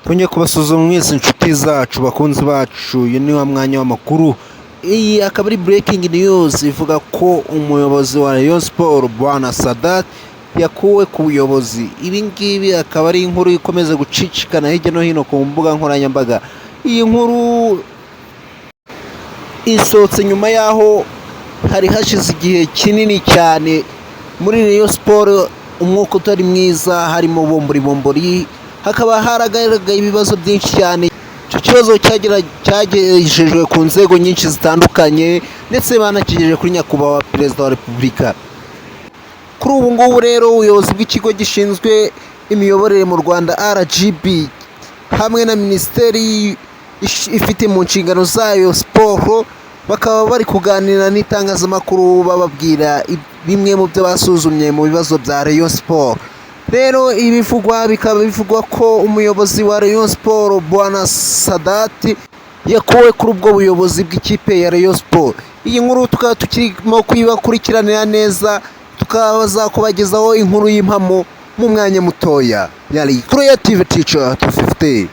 Twongeye kubasuzuma mwese inshuti zacu, bakunzi bacu. Uyu ni wa mwanya w'amakuru. Iyi akaba ari breaking news ivuga ko umuyobozi wa Rayon Sport, Bwana Sadat, yakuwe ku buyobozi. Ibi ngibi akaba ari inkuru ikomeza gucicikana hirya no hino ku mbuga nkoranyambaga. Iyi nkuru isohotse nyuma y'aho hari hashize igihe kinini cyane muri Rayon Sport umwuka utari mwiza, harimo bombori bombori, hakaba haragaragaye ibibazo byinshi cyane. Icyo kibazo cyagejejwe ku nzego nyinshi zitandukanye, ndetse banakigejeje kuri Nyakubahwa Perezida wa Repubulika. Kuri ubu ngubu rero, ubuyobozi bw'ikigo gishinzwe imiyoborere mu Rwanda, RGB, hamwe na minisiteri ifite mu nshingano zayo siporo, bakaba bari kuganira n'itangazamakuru, bababwira bimwe mu byo basuzumye mu bibazo bya Rayon Sport. Rero ibivugwa bikaba bivugwa ko umuyobozi wa Rayon Sport, Bwana Sadati, yakuwe kuri ubwo buyobozi bw'ikipe ya Rayon Sport. Iyi nkuru tukaba tukirimo kuyibakurikiranira neza, tukaza kubagezaho inkuru y'impamo mu mwanya mutoya. Yari Creative Teacher 250.